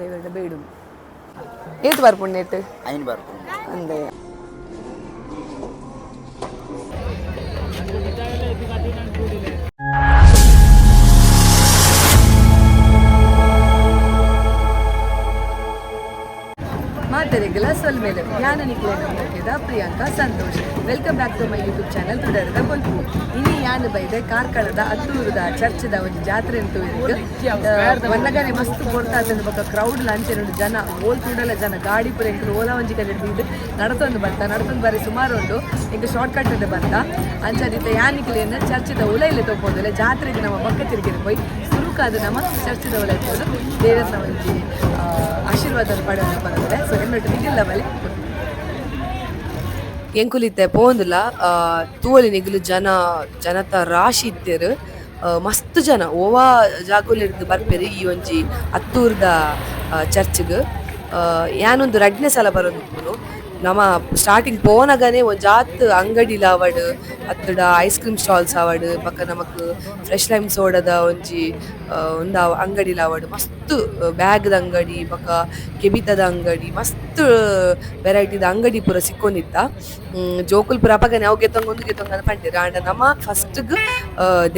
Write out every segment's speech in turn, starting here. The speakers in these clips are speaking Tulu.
ದೇವರ ಬೇಡು ಏತ್ ಬರ್ಪುಂಡು ಐನ್ ಬರ್ಪುಂಡು. ಅಂದೆ. ಮಾತರಿಗಲ ಸೊಲ್ಮೇಲೆ ಜ್ಞಾನ ನಿಕ್ಲೇನ ಮೋಕೆದ Priyanka Santosh. Welcome back to my YouTube channel ತುಡರದ ಬೊಲ್ಪು. ಇನಿ ಯಾನ್ ಬೈದೆ ಕಾರ್ಕಳದ ಅತ್ತೂರುದ ಚರ್ಚದ ಒಂಜಿ ಜಾತ್ರೆ ಅಂತೂ ಒನ್ನಗನೆ ಮಸ್ತ್ ಪೊರ್ತಾತಂದು ಬೊಕ್ಕ ಕ್ರೌಡ್ ಲಂಚೆನುಂಡು ಜನ ಓಲ್ ತೂಡಲ ಜನ ಗಾಡಿ ಪೂರ ಎಂಕುಲು ಓಲಾ ಒಂಜಿ ಕಡೆ ಬೀದ್ ನಡತೊಂದು ಬರ್ತಾ ನಡತೊಂದು ಬರೀ ಸುಮಾರು ಉಂಡು ಎಂಕ್ ಶಾರ್ಟ್ ಕಟ್ ಬರ್ತಾ ಅಂಚಾದಿತ್ತ ಯಾನಿಕ್ಲೇನ ಚರ್ಚದ ಉಲೈಲೆ ತೋಪೋದಿಲ್ಲ. ಜಾತ್ರೆಗೆ ನಮ್ಮ ಬೊಕ್ಕ ತಿರುಗಿನ ಪೋಯಿ ಸುರುಕಾದ ನಮ್ಮ ಚರ್ಚದ ಉಲೈ ಪೋದು ದೇವರನ ಒಂಜಿ ಆಶೀರ್ವಾದ ಪಡೆಯೋಣ ಪನೊಂದೆ. ಸೊ ಹೆಲ್ಮೆಟ್ ನಿಗಿಲ್ಲ ಬಲೆ ಎಂಕುಲಿತ್ತೆ ಪೋಂದುಲ ತೂವೊಲಿ ನಿಗುಲು ಜನ ಜನತ ರಾಶಿ ಇತ್ತೆರ್. ಮಸ್ತ್ ಜನ ಓವಾ ಜಾಗುಲಿರ್ದ್ ಬರ್ಪೆರ್ ಈ ಒಂಜಿ ಅತ್ತೂರ್ದ ಚರ್ಚ್ಗ್. ಯಾನೊಂದು ರಡ್ಡನೆ ಸಲ ಬರೊಂದುಪ್ಪುನು. ನಮ ಸ್ಟಾರ್ಟಿಂಗ್ ಪೋನಗನೆ ಒಂಜಾತ್ ಅಂಗಡಿಲ ಆವಡ್ ಅತ್ತುಡ ice cream stalls ಆವಡ್ ಬೊಕ ನಮಕ್ ಫ್ರೆಶ್ ಲೈಮ್ ಸೋಡದ ಒಂಜಿ ಉಂದು ಅಂಗಡಿಲ ಆವಡ್ ಮಸ್ತ್ ಬ್ಯಾಗ್ ದ ಅಂಗಡಿ ಬೊಕ ಕೆಬಿತದ ಅಂಗಡಿ ಮಸ್ತ್ ವೆರೈಟಿದ ಅಂಗಡಿ ಪೂರ ಸಿಕ್ಕೊಂದಿತ್ತ. ಜೋಕುಲು ಪೂರ ಅಪಗನೆ ಅವು ಗೆತೊಂಗ ಉಂದು ಗೆತೊಂಗ ಅಂದ್ ಪಂಡೆರ್. ಆಂಡ ನಮ ಫಸ್ಟ್ ಗ್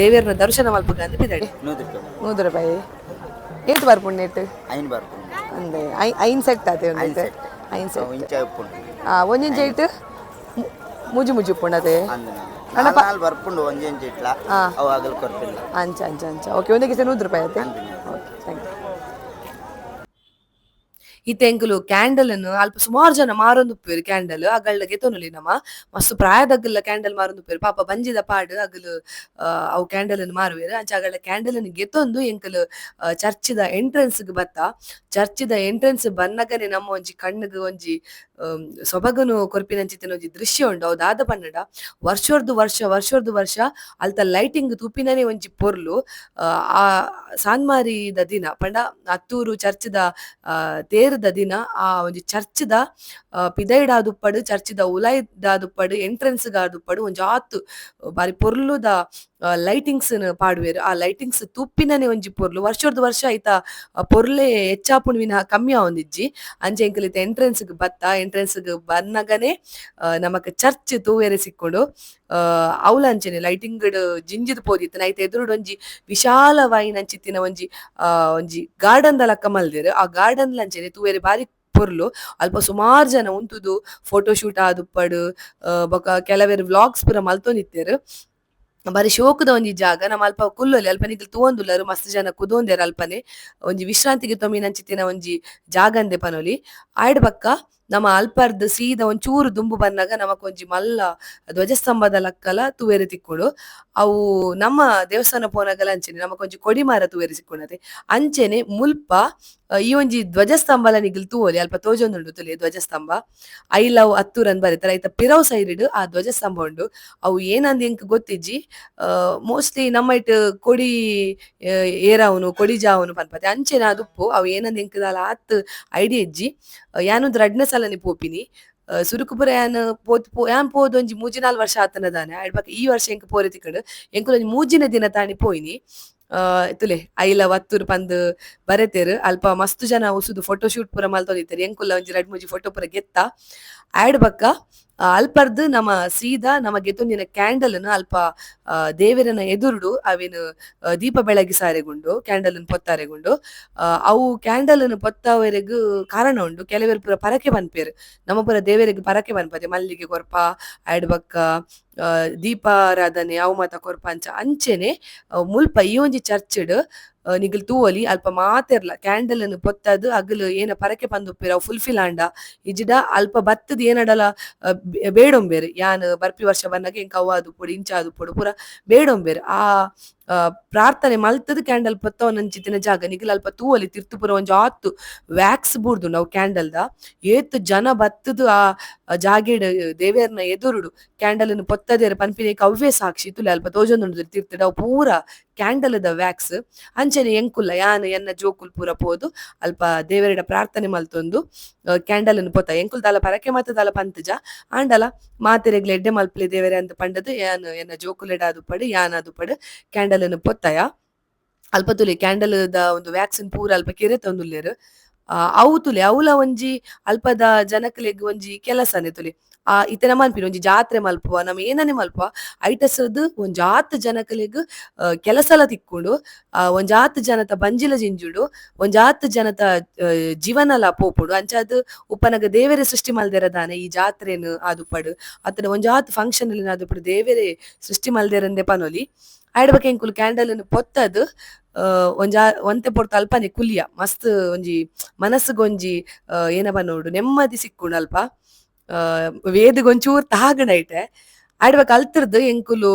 ದೇವೆರ್ನ ದರ್ಶನ ಮಲ್ಪುಗ ಅಂದ್ ಪಿದಡಿ. 100 ರೂಪಾಯಿ. 100 ರೂಪಾಯಿ ಏತ್ ಬರ್ಪುಂಡು ನೆಟ್? ಐನ್ ಬರ್ಪುಂಡು. ಅಂದೆ ಐನ್ ಸೆಟ್ ಆತೆ. ಐನ್ ಒಂದೈತೆ ಸೆಟ್. ಐನ್ ಸೆಟ್. ಅವು ಇಂಚ ಉಪ್ಪುಂಡು. ಒಂಜೊಂಜಿ ಐಟ್ ಮೂಜಿ ಮೂಜಿ ಉಪ್ಪುಂಡು ಅದೇ. ಅಂದ್ ನಾಲ್ ನಾಲ್ ಬರ್ಪುಂಡು ಒಂಜೊಂಜಿ ಇಟ್ಲ. ಅವು ಅಗಲ್ ಕೊರ್ಪಿಲ್ಲ. ಅಂಚ ಅಂಚ ಅಂಚ. ಓಕೆ, ಒಂದಕ್ಕೆ 100 ರೂಪಾಯಿ ಆಯ್ತು. Okay, thank you. ಇತ್ತೆ ಎಂಕುಲು ಕ್ಯಾಂಡಲ್ ನ್ ಅಲ್ಪ ಸುಮಾರು ಜನ ಮಾರೊಂದುಪ್ಪುವೆರ್. ಕ್ಯಾಂಡಲ್ ಅಗಲ್ಡ ಗೆತೊನೊಲಿ ನಮ. ಮಸ್ತ್ ಪ್ರಾಯದಗುಲ್ಲ ಕ್ಯಾಂಡಲ್ ಮಾರೊಂದುಪ್ಪುವೆರ್. ಪಾಪ ಬಂಜಿದ ಪಾಡ್ ಅಗಲು ಅವು ಕ್ಯಾಂಡಲ್ ನ್ ಮಾರುವೆರ್. ಅಂಚ ಅಗಲ್ಡ ಕ್ಯಾಂಡಲ್ ನ್ ಗೆತೊಂದು ಎಂಕುಲು ಚರ್ಚಿದ ಎಂಟ್ರೆನ್ಸ್ ಗ್ ಬತ್ತ. ಚರ್ಚಿದ ಎಂಟ್ರೆನ್ಸ್ ಬನ್ನಗನೆ ನಮ್ಮ ಒಂಜಿ ಕಣ್ಣುಗ್ ಒಂಜಿ ಸೊಬಗುನು ಕೊರ್ಪಿನಂಚಿತ್ತಿನ ಒಂಜಿ ದೃಶ್ಯ ಉಂಡು. ಅವು ದಾದ ಪಂಡುಂಡ ವರ್ಷೊರ್ದು ವರ್ಷ ವರ್ಷೊರ್ದು ವರ್ಷ ಅಲ್ತ ಲೈಟಿಂಗ್ ತೂಪಿನನೆ ಒಂಜಿ ಪೊರ್ಲು. ಆ ಸಾನ್ಮಾರಿದ ದಿನ ಪಂಡ ಅತ್ತೂರು ಚರ್ಚ್ದ ತೇರುದ ದಿನ ಆ ಒಂಜಿ ಚರ್ಚ್ದ ಪಿದೈಡಾದುಪ್ಪಡ್, ಚರ್ಚ್ದ ಉಲಾಯಿದಾದುಪ್ಪಡ್, ಎಂಟ್ರೆನ್ಸ್ ಗಾದುಪ್ಪಡ್ ಒಂಜಾತ್ ಬಾರಿ ಪೊರ್ಲುದ ಲೈಟಿಂಗ್ಸ್ ನ್ ಪಾಡುವೆರ್. ಆ ಲೈಟಿಂಗ್ಸ್ ತೂಪಿನನೆ ಒಂಜಿ ಪೊರ್ಲು. ವರ್ಷೊರ್ದು ವರ್ಷ ಐತ ಪೊರ್ಲೆ ಹೆಚ್ಚಾಪುಂಡು ವಿನಃ ಕಮ್ಮಿ ಆವೊಂದಿಜ್ಜಿ. ಅಂಚ ಎಂಕುಲು ಇತ್ತೆ ಎಂಟ್ರೆನ್ಸ್ ಗ್ ಬತ್ತ. ಎಂಟ್ರೆನ್ಸ್ ಗ್ ಬನ್ನಗನೆ ನಮಕ್ ಚರ್ಚ್ ತೂವೆರೆ ಸಿಕ್ಕುಂಡು. ಅವ್ಲ ಅಂಚನೆ ಲೈಟಿಂಗ್ ಡ್ ಜಿಂಜಿದ್ ಪೋದಿತ್ತುಂಡು. ಐತ ಎದುರುಡು ಒಂಜಿ ವಿಶಾಲವಾಯಿನಂಚಿತ್ತಿನ ಒಂಜಿ ಒಂಜಿ ಗಾರ್ಡನ್ ದ ಲೆಕ್ಕ ಮಲ್ದೆರ್. ಆ ಗಾರ್ಡನ್ ಅಂಚನೆ ತೂವೆರೆ ಬಾರಿ ಪೊರ್ಲು. ಅಲ್ಪ ಸುಮಾರ್ ಜನ ಉಂತುದು ಫೋಟೋ ಶೂಟ್ ಆದುಪ್ಪಡ್ ಬೊಕ ಕೆಲವೆರ್ ವ್ಲಾಗ್ಸ್ ಪೂರ ಮಲ್ತೊಂದಿತ್ತೆರ್. ಬಾರಿ ಶೋಕುದ ಒಂಜಿ ಜಾಗ. ನಮ ಅಲ್ಪ ಕುಲ್ಲೊಲಿ. ಅಲ್ಪ ನಿಕುಲು ತೂವೊಂದುಲ್ಲರ್ ಮಸ್ತ್ ಜನ ಕುದೊಂದೆರ್. ಅಲ್ಪನೆ ಒಂಜಿ ವಿಶ್ರಾಂತಿಗೆ ತೊಮಿನಂಚಿತ್ತಿನ ಒಂಜಿ ಜಾಗಂದೆ ಪನೊಲಿ. ಆಯ್ಡ್ ಬಕ್ಕ ನಮ ಅಲ್ಪರ್ದ್ ಸೀದಾ ಒಂಚೂರು ದುಂಬು ಬನ್ನಗ ನಮಕ್ ಒಂಜಿ ಮಲ್ಲ ಧ್ವಜಸ್ತಂಭದ ಲಕ್ಕಲ ತೂವೆರೆ ತಿಕ್ಕುಂಡು. ಅವು ನಮ್ಮ ದೇವಸ್ಥಾನ ಪೋನಗಲ ಅಂಚೆನೆ ನಮಕ್ ಒಂಜಿ ಕೊಡಿಮರ ತೂವೆರೆ ಸಿಕ್ಕುಂಡತೆ. ಅಂಚೆನೆ ಮುಲ್ಪ ಈ ಒಂಜಿ ಧ್ವಜಸ್ತಂಭಲ ನಿಗುಲು ತೂವೊಲಿ. ಅಲ್ಪ ತೋಜೊಂದುಂಡು ತೂಲೆ ಧ್ವಜಸ್ತಂಭ. I love Attur ಅಂದ್ ಬರೆತೆರ್. ಐತ ಪಿರವು ಸೈಡ್ ಡ್ ಆ ಧ್ವಜಸ್ತಂಭ ಉಂಡು. ಅವು ಏನಂದ್ ಎಂಕ್ ಗೊತ್ತಿಜ್ಜಿ. ಮೋಸ್ಟ್ಲಿ ನಮ್ಮ ಇಟ್ ಕೊಡಿ ಏರಾವುನು ಕೊಡಿ ಜಾವುನು ಪನ್ಪತೆ ಅಂಚೆನೆ ಅದುಪ್ಪು. ಅವು ಏನಂದ್ ಎಂಕ್ ದಾಲ ಆತ್ ಐಡಿಯಾ ಇಜ್ಜಿ. ಯಾನೊಂದು ರಡ್ಡನೆ ಸಲನೆ ಪೋಪಿನಿ. ಸುರುಕು ಪೂರ ಯಾನ್ ಪೋತ್ ಯಾನ್ ಪೋದು ಒಂಜಿ ಮೂಜಿ ನಾಲ್ ವರ್ಷ ಆತನ ದಾನೆ. ಐಡ್ ಬೊಕ ಈ ವರ್ಷ ಎಂಕ್ ಪೋರೆ ತಿಕ್ಕುಂಡು. ಎಂಕುಲು ಒಂಜಿ ಮೂಜಿನ ದಿನ ತಾನಿ ಪೋಯಿನಿ. ತುಲೆ I love Attur ಪಂದ್ ಬರೆತೆರ್. ಅಲ್ಪ ಮಸ್ತ್ ಜನ ಉಸುದು ಫೋಟೋ ಶೂಟ್ ಪೂರ ಮಲ್ತೊಂದಿತ್ತೆರ್. ಎಂಕುಲ ಒಂಜಿ ರಡ್ಡ್ ಮೂಜಿ ಫೋಟೋ ಪೂರ ಗೆತ್ತ. ಆಯ್ಡ್ ಬೊಕ್ಕ ಅಲ್ಪರ್ದ್ ನಮ ಸೀದಾ ನಮ ಗೆತೊಂದಿನ ಕ್ಯಾಂಡಲ್ ನ್ ಅಲ್ಪ ದೇವೆರೆನ ಎದುರುಡು ಅವೆನ್ ದೀಪ ಬೆಳಗಿಸಾರೆಗುಂಡು, ಕ್ಯಾಂಡಲ್ ನ್ ಪೊತ್ತಾರೆಗುಂಡು. ಅವು ಕ್ಯಾಂಡಲ್ ನ್ ಪೊತ್ತಾವರೆಗ್ ಕಾರಣ ಉಂಡು. ಕೆಲವೆರ್ ಪೂರ ಪರಕೆ ಪನ್ಪೆರ್. ನಮ ಪೂರ ದೇವೆರೆಗ್ ಪರಕೆ ಪನ್ಪತೆ ಮಲ್ಲಿಗೆ ಕೊರ್ಪ ಆಯ್ಡ್ ಬೊಕ್ಕ ದೀಪಾರಾಧನೆ ಅವು ಮಾತ ಕೊರ್ಪ ಅಂಚ. ಅಂಚೆನೆ ಮುಲ್ಪ ಈ ಒಂಜಿ ಚರ್ಚ್ ಡ್ ನಿಗುಲು ತೂವೊಲಿ ಅಲ್ಪ ಮಾತೆರ್ಲ ಕ್ಯಾಂಡಲ್ ನ್ ಪೊತ್ತದ್ ಅಗಲು ಏನ ಪರಕೆ ಪಂದುಪ್ಪೆರ್ ಅವು ಫುಲ್ಫಿಲ್ ಆಂಡ ಇಜ್ಜಿಡ ಅಲ್ಪ ಬತ್ತುದು ಏನಡಲ ಬೇಡೊಂಬೆರ್. ಯಾನ್ ಬರ್ಪಿ ವರ್ಷ ಬನ್ನಗ ಎಂಕ್ ಅವು ಆದುಪ್ಪೊಡು ಇಂಚ ಆದುಪ್ಪೊಡು ಪೂರ ಬೇಡೊಂಬೆರ್. ಆ ಪ್ರಾರ್ಥನೆ ಮಲ್ತುದು ಕ್ಯಾಂಡಲ್ ಪೊತ್ತವನಂಚಿತ್ತಿನ ಜಾಗ. ನಿಗುಲು ಅಲ್ಪ ತೂವೊಲಿ ತಿರ್ತ್ ಪೂರ ಒಂಜಿ ಆತ್ ವ್ಯಾಕ್ಸ್ ಬೂರ್ದುಂಡು ಅವು ಕ್ಯಾಂಡಲ್ ದ. ಏತ್ ಜನ ಬತ್ತುದು ಆ ಜಾಗೆಡ್ ದೇವೆರ್ನ ಎದುರುಡು ಕ್ಯಾಂಡಲ್ ನ್ ಪೊತ್ತದೆರ್ ಪನ್ಪಿನೇಕ್ ಅವ್ವೇ ಸಾಕ್ಷಿ. ತೂಲೆ ಅಲ್ಪ ತೋಜೊಂದುಂಡು ತಿರ್ತುಡು ಅವು ಪೂರ ಕ್ಯಾಂಡಲ್ ದ ವ್ಯಾಕ್ಸ್. ಅಂಚನೆ ಎಂಕುಲ್ಲ ಯಾನ್ ಎನ್ನ ಜೋಕುಲು ಪೂರ ಪೋದು ಅಲ್ಪ ದೇವೆರೆಡ ಪ್ರಾರ್ಥನೆ ಮಲ್ತೊಂದು ಕ್ಯಾಂಡಲ್ ನ್ ಪೊತ್ತ. ಎಂಕುಲು ದಾಲ ಪರಕೆ ಮಾತ ದಾಲ ಪಂತುಜ ಆಂಡಲ ಮಾತೆರೆಗ್ಲ ಎಡ್ಡೆ ಮಲ್ಪುಲೆ ದೇವೆರೆ ಅಂದ್ ಪಂಡುದು ಯಾನ್ ಎನ್ನ ಜೋಕುಲೆಡ ಆದುಪ್ಪಡ್ ಯಾನ್ ಆದುಪ್ಪಡ್ ಕ್ಯಾಂಡಲ್ ನ್ ಪೊತ್ತಯ. ಅಲ್ಪ ತೂಲೆ ಕ್ಯಾಂಡಲ್ ದ ಒಂದು ವ್ಯಾಕ್ಸ್ ನ್ ಪೂರ ಅಲ್ಪ ಕೆರೆತೊಂದುಲ್ಲೆರ್. ಅವು ತುಲೆ ಅವುಲ ಒಂಜಿ ಅಲ್ಪದ ಜನಕ್ಲೆಗ್ ಒಂಜಿ ಕೆಲಸನೆ ತುಲೆ. ಇತ್ತೆ ನಮ ಅನ್ಪಿನಿ ಒಂಜಿ ಜಾತ್ರೆ ಮಲ್ಪುವ ನಮ ಏನನೆ ಮಲ್ಪುವ ಐಟಸರ್ದ್ ಒಂಜಾತ್ ಜನಕ್ಲೆಗ್ ಕೆಲಸಲ ತಿಕ್ಕುಂಡು, ಒಂಜಾತ್ ಜನತ ಬಂಜಿಲ ಜಿಂಜುಂಡು, ಒಂಜಾತ್ ಜನತ ಜೀವನಲ ಪೋಪುಂಡು. ಅಂಚಾದ್ ಉಪ್ಪನಗ ದೇವೆರೆ ಸೃಷ್ಟಿ ಮಲ್ದೆರ ದಾನೆ ಈ ಜಾತ್ರೆನ್ ಆದುಪ್ಪಡ್ ಅತ್ತಡ ಒಂಜಾತ್ ಫಂಕ್ಷನ್ ಆದುಪ್ಪಡ್ ದೇವೆರೆ ಸೃಷ್ಟಿ ಮಲ್ದೆರಂದೆ ಪನೊಲಿ. ಆಯ್ಡ್ ಬೊಕ ಎಂಕುಲು ಕ್ಯಾಂಡಲ್ ನ್ ಪೊತ್ತದ್ ಒಂಜಾ ಒಂತೆ ಪೊರ್ತು ಅಲ್ಪನೆ ಕುಲಿಯ ಮಸ್ತ್ ಒಂಜಿ ಮನಸ್ಸುಗೊಂಜಿ ಏನ ಪನೊಡು ನೆಮ್ಮದಿ ಸಿಕ್ಕುಂಡು ಅಲ್ಪ. ವೇದಗ್ ಒಂಚೂರು ತಾಗಣ ಐಟೆ. ಆಯ್ಡ್ ಬೊಕ ಅಲ್ತುರ್ದು ಎಂಕುಲು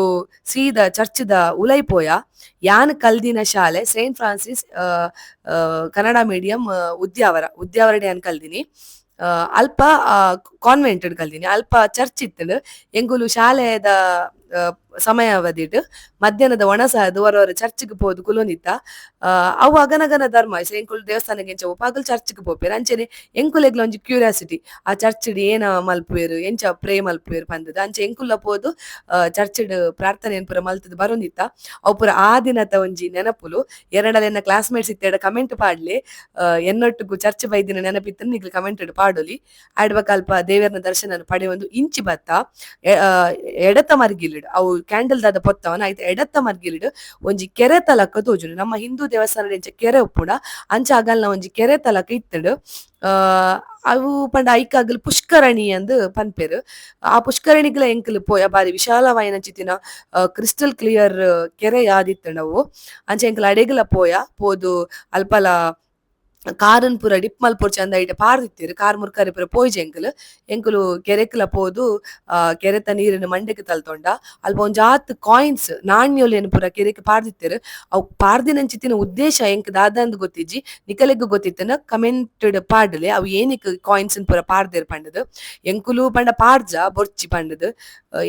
ಸೀದಾ ಚರ್ಚ್ದ ಉಲೈ ಪೋಯ. ಯಾನ್ ಕಲ್ದಿನ ಶಾಲೆ Saint Francis Kannada medium Udyavara ಉದ್ಯಾವರಡ್ ಯಾನ್ ಕಲ್ದಿನಿ. ಅಲ್ಪ ಕಾನ್ವೆಂಟ್ ಕಲ್ದಿನಿ. ಅಲ್ಪ ಚರ್ಚ್ ಇತ್ತುಂಡು. ಎಂಕುಲು ಶಾಲೆದ ಸಮಯಾವಧಿಡ್ ಮಧ್ಯಾಹ್ನದ ಒಣಸಾದ್ ಒರ ಚರ್ಚ್ಗ್ ಪೋದು ಕುಲೊಂದಿತ್ತ. ಅವು ಅಗನಗನ ಧರ್ಮ ಎಂಕುಲು ದೇವಸ್ಥಾನಗ್ ಎಂಚ ಪೋಪ ಅಕುಲು ಚರ್ಚ್ಗ್ ಪೋಪೆರ್. ಅಂಚನೆ ಎಂಕುಲೆಗ್ಲ ಒಂಜಿ ಕ್ಯೂರಿಯಾಸಿಟಿ ಆ ಚರ್ಚ್ಡ್ ಏನ ಮಲ್ಪುವೆರ್ ಎಂಚ ಪ್ರೇ ಮಲ್ಪುವೆರ್ ಪಂದುದು. ಅಂಚ ಎಂಕುಲ್ಲ ಪೋದು ಚರ್ಚ್ಡ್ ಪ್ರಾರ್ಥನೆ ಪೂರ ಮಲ್ತುದು ಬರೊಂದಿತ್ತ. ಅವು ಪೂರ ಆ ದಿನತ ಒಂಜಿ ನೆನಪುಲು. ಎನ್ನಡಲ ಎನ್ನ ಕ್ಲಾಸ್ಮೇಟ್ಸ್ ಇತ್ತೆಡ ಕಮೆಂಟ್ ಪಾಡ್ಲೆ ಎನ್ನೊಟ್ಟುಗು ಚರ್ಚ್ ಬೈದಿನ ನೆನಪಿತ್ತುಂಡ ನಿಕ್ಲು ಕಮೆಂಟ್ ಪಾಡೊಲಿ. ಆಯ್ಡ್ ಬೊಕ ಅಲ್ಪ ದೇವೆರ್ನ ದರ್ಶನ ಪಡೆಯೊಂದು ಇಂಚಿ ಬತ್ತ ಎಡತ ಮರ್ಗಿಲಿಡ್ ಅವು ಕ್ಯಾಂಡಲ್ ದಾದ ಪೊತ್ತವನ ಐತ ಎಡತ್ತ ಮರ್ಗಿಲಿಡ್ ಒಂಜಿ ಕೆರೆ ತಲಕ ತೋಜುಂಡು. ನಮ್ಮ ಹಿಂದೂ ದೇವಸ್ಥಾನಡ್ ಎಂಚ ಕೆರೆ ಉಪ್ಪುಂಡ ಅಂಚ ಅಗಲ್ನ ಒಂಜಿ ಕೆರೆ ತಲಕ ಇತ್ತುಂಡು. ಅವು ಪಂಡ ಐಕ್ ಅಗಲ್ ಪುಷ್ಕರಣಿ ಅಂದ್ ಪನ್ಪೆರ್. ಆ ಪುಷ್ಕರಣಿಗ್ಲ ಎಂಕುಲು ಪೋಯ ಬಾರಿ ವಿಶಾಲವಾಯಿನಂಚಿತ್ತಿನ ಕ್ರಿಸ್ಟಲ್ ಕ್ಲಿಯರ್ ಕೆರೆ ಯಾದಿತ್ತುಂಡು ಅವು. ಅಂಚ ಎಂಕುಲು ಅಡೆಗ್ಲ ಪೋಯ ಪೋದು ಅಲ್ಪಲ ಕಾರನ್ ಪೂರ ಡಿಪ್ ಮಲ್ಪೊಡ್ಚಿ ಅಂದ್ ಐಟ್ ಪಾರ್ದಿತ್ತೆರ್. ಕಾರ್ ಮುರ್ಕರೆ ಪೂರ ಪೋಯಿಜೆ ಎಂಕುಲು. ಎಂಕುಲು ಕೆರೆಕ್ಲ ಪೋದು ಕೆರೆತ ನೀರಿನ ಮಂಡೆಗ್ ತಲ್ತೊಂಡ. ಅಲ್ಪ ಒಂಜಾತ್ ಕಾಯಿನ್ಸ್ ನಾಣ್ಯೊಲೆನ್ ಪೂರ ಕೆರೆಕ್ ಪಾರ್ದಿತ್ತೆರ್. ಅವು ಪಾರ್ದಿನಂಚಿತ್ತಿನ ಉದ್ದೇಶ ಎಂಕ್ ದಾದಂದ್ ಗೊತ್ತಿಜ್ಜಿ. ನಿಕಲೆಗ್ ಗೊತ್ತಿತ್ತುಂಡ ಕಮೆಂಟ್ ಪಾಡ್ಲೆ ಅವು ಏನಿಕ್ ಕಾಯಿನ್ಸ್ ಪೂರ ಪಾರ್ದೆರ್ ಪಂಡುದು. ಎಂಕುಲು ಪಂಡ ಪಾಡ್ಜ ಬೊರ್ಚಿ ಪಂಡುದು.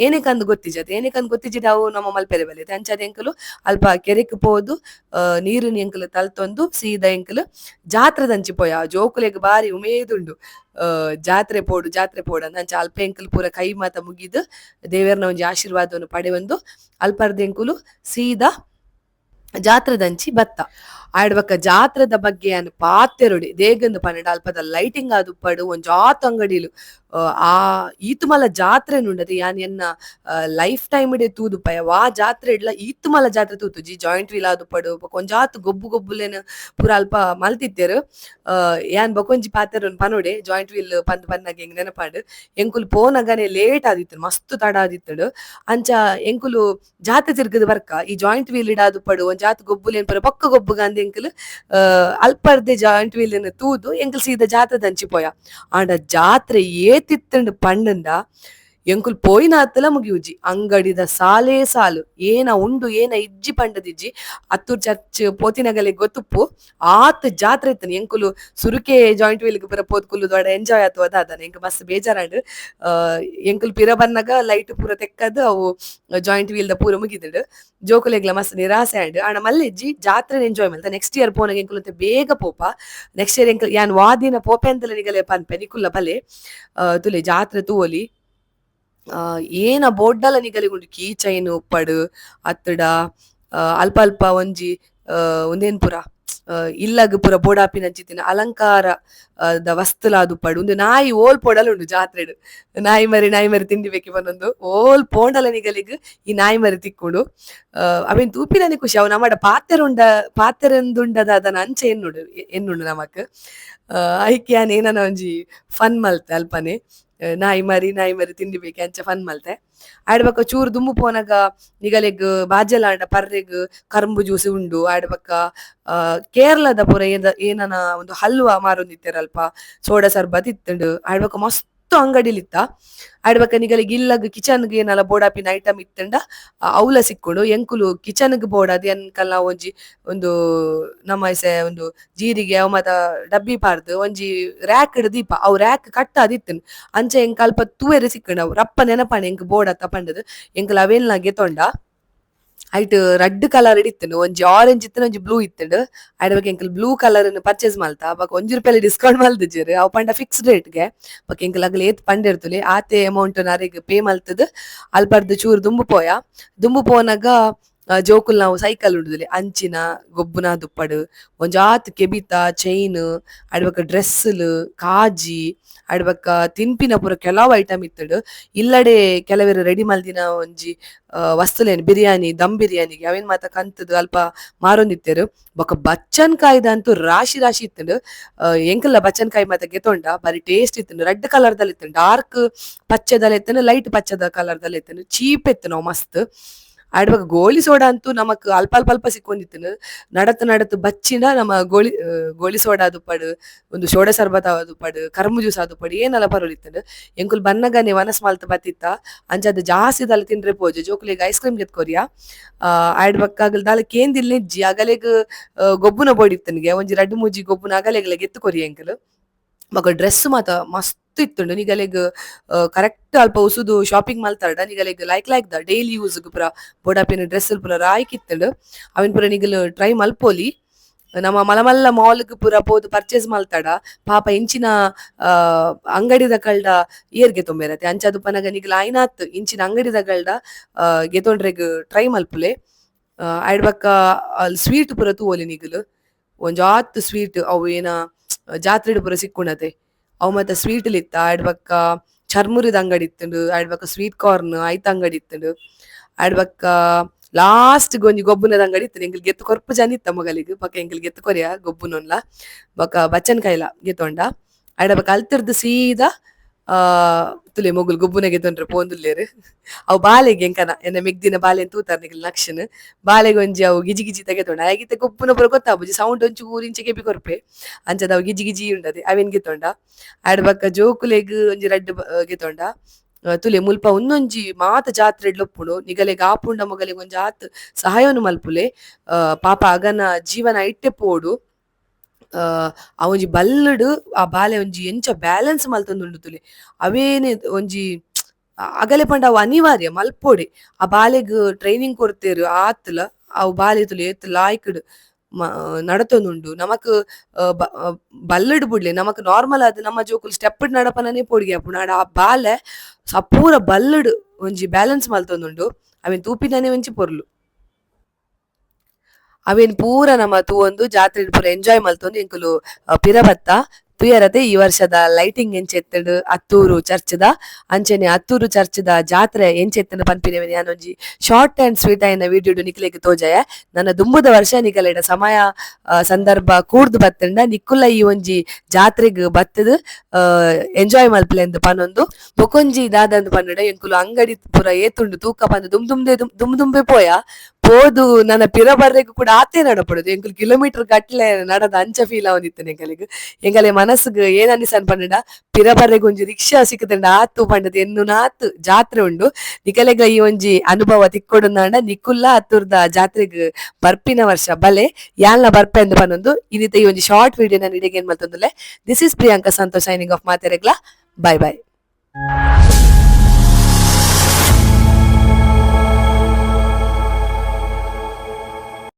ಏನಿಕಂದ್ ಗೊತ್ತಿಜ್ಜಿ ಅತ್ ಏನಿಕಂದ್ ಗೊತ್ತಿಜ್ಜಿಡ ಅವು ನಮ ಮಲ್ಪೆರೆ ಬಲ್ಲಿ. ಅಂಚಾದ್ ಎಂಕುಲು ಅಲ್ಪ ಕೆರೆಕ್ ಪೋದು ನೀರಿನ್ ಎಂಕುಲು ತಲ್ತೊಂದು ಸೀದಾ ಎಂಕುಲು ಜಾತ್ರೆದಂಚಿ ಪೋಯ. ಜೋಕುಲೆಗ್ ಬಾರಿ ಉಮೇದುಂಡು ಜಾತ್ರೆ ಪೋಡು ಜಾತ್ರೆ ಪೋಡು ಅಂದ್. ಅಂಚ ಅಲ್ಪ ಎಂಕುಲು ಪೂರ ಕೈ ಮಾತ ಮುಗಿದು ದೇವೆರ್ನ ಒಂಜಿ ಆಶೀರ್ವಾದವನ್ನು ಪಡೆಯೊಂದು ಅಲ್ಪರ್ದ್ ಎಂಕುಲು ಸೀದಾ ಜಾತ್ರೆದಂಚಿ ಬತ್ತ. ಆಯ್ಡ್ ಬೊಕ ಜಾತ್ರೆದ ಬಗ್ಗೆ ಯಾನ್ ಪಾತೆರೊಡಿ ದೇಗಂದ್ ಪಂಡ ಅಲ್ಪದ ಲೈಟಿಂಗ್ ಆದುಪ್ಪಡ್ ಒಂಜಾತ್ ಅಂಗಡಿಲು ಆ ಈತ್ ಮಲ್ಲ ಜಾತ್ರೆ ಉಂಡತೆ ಯಾನ್ ಎನ್ನ ಲೈಫ್ ಟೈಮ್ ಇಡೆ ತೂದುಪ್ಪಯ ವಾ ಜಾತ್ರೆ ಇಡ್ಲ ಈತ್ ಮಲ್ಲ ಜಾತ್ರೆ ತೂತುಜಿ. ಜಾಯಿಂಟ್ ವೀಲ್ ಆದುಪ್ಪಡ್ ಬೊಕ ಒಂಜಾತ್ ಗೊಬ್ಬು ಗೊಬ್ಬುಲೆನ್ ಪೂರ ಅಲ್ಪ ಮಲ್ತಿತ್ತೆರ್. ಯಾನ್ ಬೊಕೊಂಜಿ ಪಾತೆರೊನ್ ಪನೊಡೆ ಜಾಯಿಂಟ್ ವೀಲ್ ಪಂದ್ ಪನ್ನಗ ಎಂಕ್ ನೆನಪಾಂಡ್. ಎಂಕುಲು ಪೋನಗನೆ ಲೇಟ್ ಆದಿತ್ತುಂಡು ಮಸ್ತ್ ತಡ ಆದಿತ್ತುಂಡು. ಅಂಚ ಎಂಕುಲು ಜಾತ್ರೆ ತಿರ್ಗದ್ ಬರ್ಕ ಈ ಜಾಯಿಂಟ್ ವೀಲ್ ಇಡಾದುಪ್ಪಡ್ ಒಂಜಾತ್ ಗೊಬ್ಬುಲೆನ್ ಪೂರ ಬೊಕ್ಕ ಗೊಬ್ಬುಗಂದ್ ಎಂಕುಲು ಅಲ್ಪರ್ದೆ ಜಾಯಿಂಟ್ ವೀಲ್ ನ್ ತೂದು ಎಂಕುಲು ಸೀದಾ ಜಾತ್ರೆದಂಚಿ ಪೋಯ. ಆಂಡ ಜಾತ್ರೆ ಏತಿತ್ತುಂಡು ಪಂಡುಂಡ ಎಂಕುಲು ಪೋಯಿನಾತ್ಲ ಮುಗಿಯುಜಿ. ಅಂಗಡಿದ ಸಾಲೇ ಸಾಲು ಏನ ಉಂಡು ಏನ ಇಜ್ಜಿ ಪಂಡದಿಜ್ಜಿ. ಅತ್ತೂರ್ ಚರ್ಚ್ ಪೋತಿನಗಲೆ ಗೊತ್ತುಪ್ಪು ಆತ್ ಜಾತ್ರೆ ಇತ್ತುಂಡು. ಎಂಕುಲು ಸುರುಕೆ ಜಾಯಿಂಟ್ ವೀಲ್ ಪೂರ ಪೋದು ಕುಲ್ಲುದು ಅಡ ಎಂಜಾಯ್ ಆತುವ ದಾದನ ಎಂಕ್ ಮಸ್ತ್ ಬೇಜಾರಾಂಡ್. ಎಂಕುಲು ಪಿರ ಬನ್ನಗ ಲೈಟ್ ಪೂರ ತೆಕ್ಕದ್ ಅವು ಜಾಯಿಂಟ್ ವೀಲ್ ದ ಪೂರ ಮುಗಿದುಂಡು. ಜೋಕುಲೆಗ್ಲ ಮಸ್ತ್ ನಿರಾಸೆ ಆಂಡ್. ಆಂಡ ಮಲ್ಲೆಜ್ಜಿ ಜಾತ್ರೆ ಎಂಜಾಯ್ ಮಲ್ತ. ನೆಕ್ಸ್ಟ್ ಇಯರ್ ಪೋನಗ ಎಂಕುಲು ಬೇಗ ಪೋಪ. ನೆಕ್ಸ್ಟ್ ಇಯರ್ ಎಂಕುಲು ಯಾನ್ ವಾ ದಿನ ಪೋಪೆ ಅಂತಲ ನಿಗಲೆ ಪನ್ಪೆ ನಿಕುಲ್ಲ ಬಲೆ ತುಲೆ ಜಾತ್ರೆ ತೂವೊಲಿ. ಏನ ಬೋಡ್ಡಲ ನಿಗಲೆಗುಂಡು ಕೀ ಚೈನ್ ಉಪ್ಪಡ್ ಅತ್ತಡ ಅಲ್ಪ ಅಲ್ಪ ಒಂಜಿ ಉಂದೇನ್ ಪೂರ ಇಲ್ಲಗ್ ಪೂರ ಬೋಡಾಪಿನಂಚಿತ್ತಿನ ಅಲಂಕಾರ ದ ವಸ್ತುಲಾದುಪ್ಪಡ್. ಉಂದು ನಾಯಿ ಓಲ್ ಪೋಡಲ ಉಂಡು ಜಾತ್ರೆಡ್. ನಾಯಿ ಮರಿ ನಾಯಿ ಮರಿ ತಿಂಡಿ ಬೇಕಿ ಪನೊಂದು ಓಲ್ ಪೋಂಡಲ ನಿಗಲಿಗ್ ಈ ನಾಯಿ ಮರಿ ತಿಕ್ಕುಂಡು. ಅವೆನ್ ತೂಪಿನನೆ ಖುಷಿ. ಅವು ನಮಡ ಪಾತೆರುಂಡ ಪಾತೆರಂದುಂಡದಾದನ ಅಂಚ ಎನ್ನುಡು ಎನ್ನುಂಡು ನಮಕ್. ಐಕ್ ಯಾನ್ ಏನನ ಒಂಜಿ ಫನ್ ಮಲ್ತೆ ಅಲ್ಪನೆ. ನಾಯಿ ಮರಿ ನಾಯಿ ಮರಿ ತಿಂಡಿ ಬೇಕೆ ಅಂಚ ಫನ್ ಮಲ್ತೆ. ಆಯ್ಡ್ ಬೊಕ ಚೂರು ದುಂಬು ಪೋನಗ ನಿಗಲೆಗ್ ಬಾಜೆಲಾಂಡ ಪರ್ರೆಗ್ ಕರ್ಂಬು ಜ್ಯೂಸ್ ಉಂಡು. ಆಯ್ಡ್ ಬೊಕ ಕೇರಳದ ಪೂರ ಏನನ ಒಂದು ಹಲ್ವಾ ಮಾರೊಂದಿತ್ತೆರ್ ಅಲ್ಪ. ಸೋಡಾ ಸರ್ಬತ್ ಇತ್ತುಂಡು. ಆಯ್ಡ್ ಬೊಕ ಮಸ್ತ್ ಅಂಗಡಿಲಿತ್ತ. ಆಯ್ಡ್ ಬೊಕ ನಿಗಲೆಗ್ ಇಲ್ಲಗ್ ಕಿಚನ್ ಗ್ ಏನಲ ಬೋಡಾಪಿನ ಐಟಮ್ ಇತ್ತುಂಡ ಅವ್ಲ ಸಿಕ್ಕುಂಡು. ಎಂಕುಲು ಕಿಚನ್ ಗ್ ಬೋಡಾದ್ ಎಂಕಲ್ನ ಒಂಜಿ ಒಂದು ನಮ್ಮ ಇಸೆ ಒಂದು ಜೀರಿಗೆ ಅವು ಮಾತ ಡಬ್ಬಿ ಪಾರ್ದ್ ಒಂಜಿ ರ್ಯಾಕ್ ಡ್ ದೀಪ ಅವು ರ್ಯಾಕ್ ಕಟ್ ಆದಿತ್ತುಂಡು. ಅಂಚ ಎಂಕ್ ಅಲ್ಪ ತೂವೆರೆ ಸಿಕ್ಕುಂಡು ಅವು ರಪ್ಪ ನೆನಪಾಂಡ್ ಎಂಕ್ ಬೋಡತ್ತ ಪಂಡುದು ಎಂಕುಲು ಅವೆನ್ಲ ಗೆತೊಂಡ. ಐಟ್ ರಡ್ಡ್ ಕಲರ್ ಇತ್ತುಂಡು. ಒಂಜಿ ಆರೆಂಜ್ ಇತ್ತುಂಡು ಒಂಜಿ ಬ್ಲೂ ಇತ್ತುಂಡು. ಐಡ್ ಬೊಕ ಎಂಕುಲು ಬ್ಲೂ ಕಲರ್ ನ್ ಪರ್ಚೇಸ್ ಮಲ್ತ. ಬೊಕ ಒಂಜಿ ರೂಪಾಯಿ ಡಿಸ್ಕೌಂಟ್ ಮಲ್ದಿಜೆರ್. ಅವು ಪಂಡ ಫಿಕ್ಸ್ಡ್ ರೇಟ್ ಗೆ. ಬೊಕ ಎಂಕುಲು ಅಗಲ್ ಏತ್ ಪಂಡೆರ್ತುಲೆ ಆತೆ ಅಮೌಂಟ್ ಅರೆಗ್ ಪೇ ಮಲ್ತುದು ಅಲ್ಪರ್ದ್ ಚೂರು ದುಂಬು ಪೋಯ. ದುಂಬು ಪೋನಗ ಜೋಕುಲ್ ನಾವು ಸೈಕಲ್ ಉಂಡುದಿಲ್ಲ ಅಂಚಿನ ಗೊಬ್ಬುನ ದುಪ್ಪಡು ಒಂಜಾತ್ ಕೆಬಿತ ಚೈನ್ ಅಡ್ಬಕ ಡ್ರೆಸ್ಲು ಕಾಜಿ ಅಡ್ಬಕ ತಿನ್ಪಿನ ಪೂರ ಕೆಲವು ಐಟಮ್ ಇತ್ತುಂಡು. ಇಲ್ಲಡೆ ಕೆಲವೆರ್ ರೆಡಿ ಮಲ್ದಿನ ಒಂಜಿ ವಸ್ತುಲೇನ್ ಬಿರಿಯಾನಿ ದಮ್ ಬಿರಿಯಾನಿಗೆ ಅವೇನ್ ಮಾತ ಕಂತುದು ಅಲ್ಪ ಮಾರೊಂದಿತ್ತೆರ್. ಬೊಕ ಬಚ್ಚನ್ ಕಾಯಿದಂತೂ ರಾಶಿ ರಾಶಿ ಇತ್ತುಂಡು. ಎಂಕಲ್ಲ ಬಚ್ಚನ್ ಕಾಯಿ ಮಾತ ಗೆತೊಂಡ ಬಾರಿ ಟೇಸ್ಟ್ ಇತ್ತುಂಡು. ರೆಡ್ ಕಲರ್ ದಲ್ಲಿ ಇತ್ತುಂಡು, ಡಾರ್ಕ್ ಪಚ್ಚೆದಲ ಇತ್ತುಂಡು, ಲೈಟ್ ಪಚ್ಚದ ಕಲರ್ ದಲ್ಲಿ ಇತ್ತುಂಡು, ಚೀಪ್ ಇತ್ತು ನಾವು ಮಸ್ತ್. ಆಡ್ಬಕ ಗೋಳಿ ಸೋಡಾ ಅಂತೂ ನಮಕ್ ಅಲ್ಪ ಅಲ್ಪ ಅಲ್ಪ ಸಿಕ್ಕೊಂಡಿತ್ತುಂಡು. ನಡತ್ ನಡತ್ ಬಚ್ಚಿನ ನಮ್ಮ ಗೋಳಿ ಗೋಳಿ ಸೋಡಾ ದುಪ್ಪಡು, ಒಂದು ಸೋಡಾ ಸರ್ಬತ್ ದುಪ್ಪಡು, ಕರ್ಮು ಜ್ಯೂಸ್ ದುಪ್ಪಡು ಏನೆಲ್ಲ ಪರೊಲಿತ್ತುಂಡು. ಎಂಕುಲು ಬನ್ನಗನೆ ವನಸ್ ಮಲ್ತ್ ಬತ್ತಿತ್ತ ಅಂಚಾದ್ ಜಾಸ್ತಿ ದಾಲ ತಿಂಡ್ರೆ ಪೋಜೆ ಜೋಕುಲೆಗ್ ಐಸ್ ಕ್ರೀಮ್ ಗೆತ್ಕೊರಿಯ. ಆಯ್ಡ್ ಬೊಕ್ಕ ಅಗಲ್ ದಾಲ ಕೇಂದಿಲ್ ನೆಜ್ಜಿ ಅಗಲೆಗ್ ಗೊಬ್ಬುನ ಬೋಡಿತ್ತುಂಡುಗೆ ಒಂಜಿ ರಡ್ಡ್ ಮೂಜಿ ಗೊಬ್ಬುನ ಅಗಲೆಗ್ಲ ಗೆತ್ತ್ ಕೊರಿಯ ಎಂಕುಲು. ಬೊಕ ಡ್ರೆಸ್ ಮಾತ ಮಸ್ತ್ ಇತ್ತುಂಡು. ನಿಗಲೆಗ್ ಕರೆಕ್ಟ್ ಅಲ್ಪ ಉಸುದು shopping ಮಲ್ತರ್ಡ ನಿಗಲೆಗ್ like like the daily use ಪೂರ ಬೋಡಾಪಿನ ಡ್ರೆಸ್ ಪೂರ ಲಾಯ್ಕ್ ಇತ್ತುಂಡು. ಅವೆನ್ ಪೂರ ನಿಗಲ್ ಟ್ರೈ ಮಲ್ಪೊಲಿ. ನಮ್ಮ ಮಲ್ಲ ಮಲ್ಲ ಮಾಲ್ ಗ್ ಪೂರ ಪೋದು ಪರ್ಚೇಸ್ ಮಲ್ತಡ ಪಾಪ ಇಂಚಿನ ಅಂಗಡಿದ ಕಲ್ಡ ಏರ್ಗೆ ತೊಂಬೆರತೆ ಅಂಚಾದ್ ಪನಗ ನಿಗಲ್ ಆಯ್ನಾತ್ ಇಂಚಿನ ಅಂಗಡಿದ ಕಲ್ಡ ಗೆತೊಂಡ್ರೆಗ್ ಟ್ರೈ ಮಲ್ಪುಲೆ. ಐಡ್ ಬೊಕ್ಕ ಅಲ್ ಸ್ವೀಟ್ ಪೂರ ತೂವೊಲಿ ನಿಗಲ್ ಒಂಜಾತ್ ಸ್ವೀಟ್ ಅವು ಏನ ಜಾತ್ರೆಡ್ ಪೂರ ಸಿಕ್ಕುಂಡತೆ ಅವು ಮಾತ ಸ್ವೀಟ್ ಲಿತ್ತ. ಐಡ್ ಬೊಕ್ಕ ಚರ್ಮುರಿದ ಅಂಗಡಿ ಇತ್ತುಂಡು, ಐಡ್ ಬೊಕ್ಕ ಸ್ವೀಟ್ ಕಾರ್ನ್ ಐತ ಅಂಗಡಿ ಇತ್ತುಂಡು. ಐಡ್ ಬೊಕ್ಕ ಲಾಸ್ಟ್ ಗ್ ಒಂಜಿ ಗೊಬ್ಬುನದ ಅಂಗಡಿ ಇತ್ತುಂಡು. ಎಂಕುಲು ಗೆತ್ತ್ ಕೊರ್ಪು ಜನ ಇತ್ತ ಮೊಗಲಿಗ್ ಬೊಕ ಎಂಕುಲು ಗೆತ್ತ್ ಕೊರಿಯ ಗೊಬ್ಬುನೊನ್ಲ ಬೊಕ ಬಚ್ಚನ್ ಕಾಯಿಲ ಗೆತೊಂಡ. ಐಡ ಬೊಕ ಅಲ್ತಿರ್ದ್ ಸೀದಾ ತುಲೆ ಮೊಗುಲು ಗೊಬ್ಬುನ ಗೆತೊಂಡ್ರೆ ಪೋಂದುಲ್ಲೆರ್. ಅವು ಬಾಲೆಗ್ ಎಂಕನ ಎನ್ನ ಮೆಗ್ದಿನ ಬಾಲೆನ್ ತೂತಾರ್ ನಿಕಲ್ ನಕ್ಷನ್ ಬಾಲೆಗ್ ಒಂಜಿ ಅವು ಗಿಜಿ ಗಿಜಿ ಗೆತೊಂಡ. ಆಯಗ್ ಗೊಬ್ಬುನ ಪೂರ ಗೊತ್ತಾಪುಜಿ ಸೌಂಡ್ ಒಂಚೂರು ಇಂಚ ಕೆಬಿ ಕೊರ್ಪೆ ಅಂಚಾದ್ ಅವು ಗಿಜಿ ಗಿಜಿ ಉಂಡದೆ ಅವೆನ್ ಗೆತೊಂಡ. ಐಡ್ ಬೊಕ್ಕ ಜೋಕುಲೆಗ್ ಒಂಜಿ ರಡ್ಡ್ ಗೆತೊಂಡ. ತುಲೆ ಮುಲ್ಪ ಉಂದೊಂಜಿ ಮಾತ ಜಾತ್ರೆಡ್ಲ ಉಪ್ಪುಂಡು. ನಿಗಲೆಗ್ ಆಪುಂಡ ಮೊಗಲೆಗ್ ಒಂಜಿ ಆತ್ ಸಹಾಯನು ಮಲ್ಪುಲೆ. ಪಾಪ ಅಗನ ಜೀವನ ಐಟ್ಟೆ ಪೋಡು. ಆ ಒಂಜಿ ಬಲ್ಲುಡು ಆ ಬಾಲೆ ಒಂಜಿ ಎಂಚ ಬ್ಯಾಲೆನ್ಸ್ ಮಲ್ತೊಂದುಂಡು ತುಲೆ ಅವೇನೆ ಒಂಜಿ ಅಗಲೆ ಪಂಡ ಅವು ಅನಿವಾರ್ಯ ಮಲ್ಪೊಡೆ. ಆ ಬಾಲೆಗ್ ಟ್ರೈನಿಂಗ್ ಕೊರ್ತೆರ್ ಆತ್ಲ ಅವು ಬಾಲೆ ತುಲೆ ಏತ್ ಲಾಯ್ಕ್ಡ್ ನಡತೊಂದುಂಡು. ನಮಕ್ ಬಲ್ಲುಡು ಬುಡ್ಲೆ ನಮಕ್ ನಾರ್ಮಲ್ ಆದ್ ನಮ್ಮ ಜೋಕುಲು ಸ್ಟೆಪ್ ನಡಪನನೆ ಪೋಡಿಗೆ ಆಪುಂಡು. ಆಂಡ ಆ ಬಾಲೆ ಸಪೂರ ಬಲ್ಲುಡು ಒಂಜಿ ಬ್ಯಾಲೆನ್ಸ್ ಮಲ್ತೊಂದುಂಡು. ಅವೆನ್ ತೂಪಿನನೆ ಒಂಜಿ ಪೊರ್ಲು. ಅವೆನ್ ಪೂರ ನಮ ತೂವೊಂದು ಜಾತ್ರೆಡ್ ಪೂರ ಎಂಜಾಯ್ ಮಲ್ತೊಂದು ಎಂಕುಲು ಪಿರ ಬತ್ತ. ತೂಯರತೆ ಈ ವರ್ಷದ ಲೈಟಿಂಗ್ ಎಂಚ ಇತ್ತುಂಡು ಅತ್ತೂರು ಚರ್ಚ್ದ ಅಂಚನೆ ಅತ್ತೂರು ಚರ್ಚ್ದ ಜಾತ್ರೆ ಎಂಚ ಇತ್ತುಂಡು ಪನ್ಪಿನವೆನ್ ಯಾನ್ ಒಂಜಿ short and sweet ಆಯಿನ ವಿಡಿಯೋಡು ನಿಕ್ಲೆಗ್ ತೋಜಾಯ. ನನ್ನ ದುಂಬುದ ವರ್ಷ ನಿಕಲೆಡ ಸಮಯ ಸಂದರ್ಭ ಕೂಡ್ದು ಬತ್ತುಂಡ ನಿಕ್ಕುಲ ಈ ಒಂಜಿ ಜಾತ್ರೆಗ್ ಬತ್ತುದು ಎಂಜಾಯ್ ಮಲ್ಪುಲೆ ಅಂದ್ ಪನೊಂದು. ಬೊಕೊಂಜಿ ದಾದಂದ್ ಪಂಡುಡ ಎಂಕುಲು ಅಂಗಡಿ ಪೂರ ಏತುಂಡು ತೂಕ ಪಂದ್ ದುಮ್ ದುಂಬೆ ದುಮ್ ದುಂಬೆ ಪೋಯ ಪೋದು ನನ್ನ ಪಿರ ಬರ್ರೆಗ್ ಕೂಡ ಆತೆ ನಡಪಡುದು. ಎಂಕುಲು ಕಿಲೋಮೀಟರ್ ಗಟ್ಲೆ ನಡದ ಅಂಚ ಫೀಲ್ ಆವೊಂದಿತ್ತು ಎಂಕಲೆಗ್. ಎಂಕಲೆ ಮನಸ್ಸುಗ್ ಏನ್ ಅನಿಸನ್ ಪಂಡುಂಡ ಪಿರ ಬರ್ರೆಗ್ ಒಂಜಿ ರಿಕ್ಷಾ ಸಿಕ್ಕುದುಂಡ ಆತು ಪಂಡದ್ ಎನ್ನುನಾತ್ ಜಾತ್ರೆ ಉಂಡು. ನಿಕಲೆಗ್ ಈ ಒಂಜಿ ಅನುಭವ ತಿಕ್ಕೊಡುಂದಾಂಡ ನಿಕುಲ್ಲ ಅತ್ತೂರ್ದ ಜಾತ್ರೆಗ್ ಬರ್ಪಿನ ವರ್ಷ ಬಲೆ ಯಾನ್ಲ ಬರ್ಪೆ ಅಂದ್ ಪನೊಂದು ಇನ್ನಿತ ಈ ಒಂಜಿ ಶಾರ್ಟ್ ವಿಡಿಯೋ ನಾನು ಇಡೆಗ್ ಏನ್ ಮಲ್ತೊಂದುಲ್ಲೆ. This is Priyanka Santosh signing off. ಮಾತೆರೆಗ್ಲಾ bye bye.